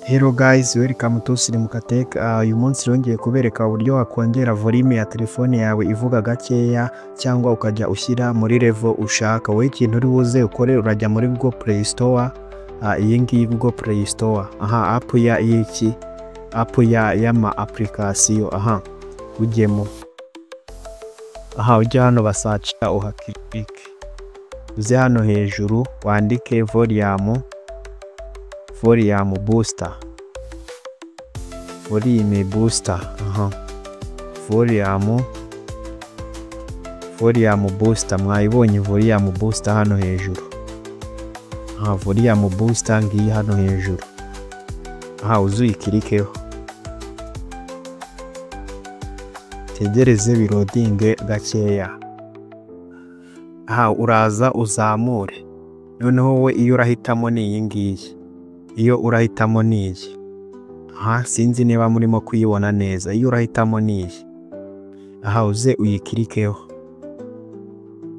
Hello guys, welcome to Sirimuka Tech. Uyu munsi rongeye kubereka uburyo wakongera volume ya telefone yawe ivuga gakeya cyangwa ukajya ushyira muri level ushaka. Wowe ikintu uri buze ukore, urajya muri Google Play Store. Iyi ngiyi Google Play Store. Aha app ya iki? App ya y'ama application. Aha ujyemo. Aha ujya hano basacha uhakirike. Uze hano hejuru wandike volume booster, volume booster, aha volume booster. Mwayibonye volume booster hano hejuru. Aha volume booster ngiyi hano hejuru. Aha uzuyikirikeho, tegereze birodinge gakeya. Aha uraza uzamure. Noneho we iyo urahitamo ni iyi ngiyi. Iyo urahitamo ni iyi. Aha sinzi niba murimo kuyibona neza. Iyo urahitamo ni iyi. Aha uze uyikirikeho.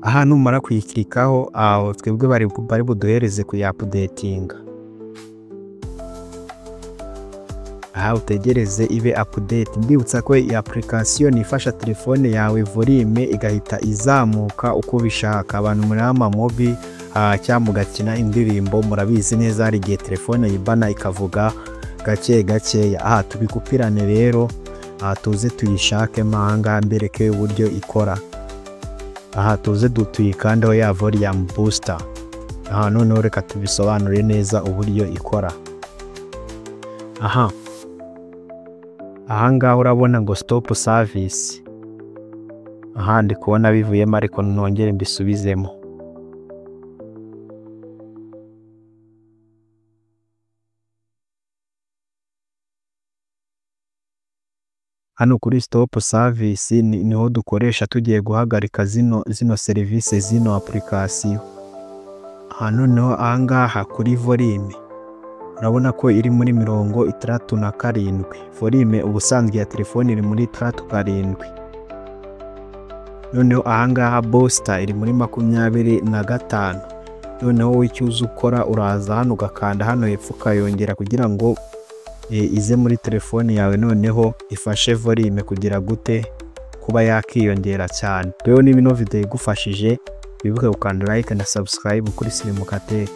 Aha numara kuyikirikaho, aho twebwe bari buduhereze kuyaupdatinga. Aha utegereze ibe update. Mbibutsa ko iyi application ifasha telefone yawe volume igahita izamuka uko bishaka. Abantu muri ama mobi cyangwa mugakina indirimbo murabizi neza hari igihe telefone yibana ikavuga gake gakeya. Aha tubikupirane rero, tuze tuyishake mahanga mbereke uburyo ikora. Aha tuze tuyikandeho ya volume booster. Aha noneho reka tubisobanure neza uburyo ikora. Aha ahangaha urabona ngo stop service. Aha ndi kubona bivuyemo ariko nongere mbisubizemo. Hano kuri stop service niho dukoresha tugiye guhagarika zino service zino application. Aha noneho ahangaha kuri volume urabona ko iri muri 67. Volume ubusanzwe ya telefone iri muri 67. Noneho ahangaha booster iri muri 25. Noneho wowe icyo uza ukora uraza hano ugakanda hano hepfo ukayongera kugira ngo ize muri telefone yawe, noneho ifashe volume kugira gute kuba yakiyongera cyane. Rero niba ino video igufashije, wibuke gukanda like na subscribe kuri Sirimuka Tech.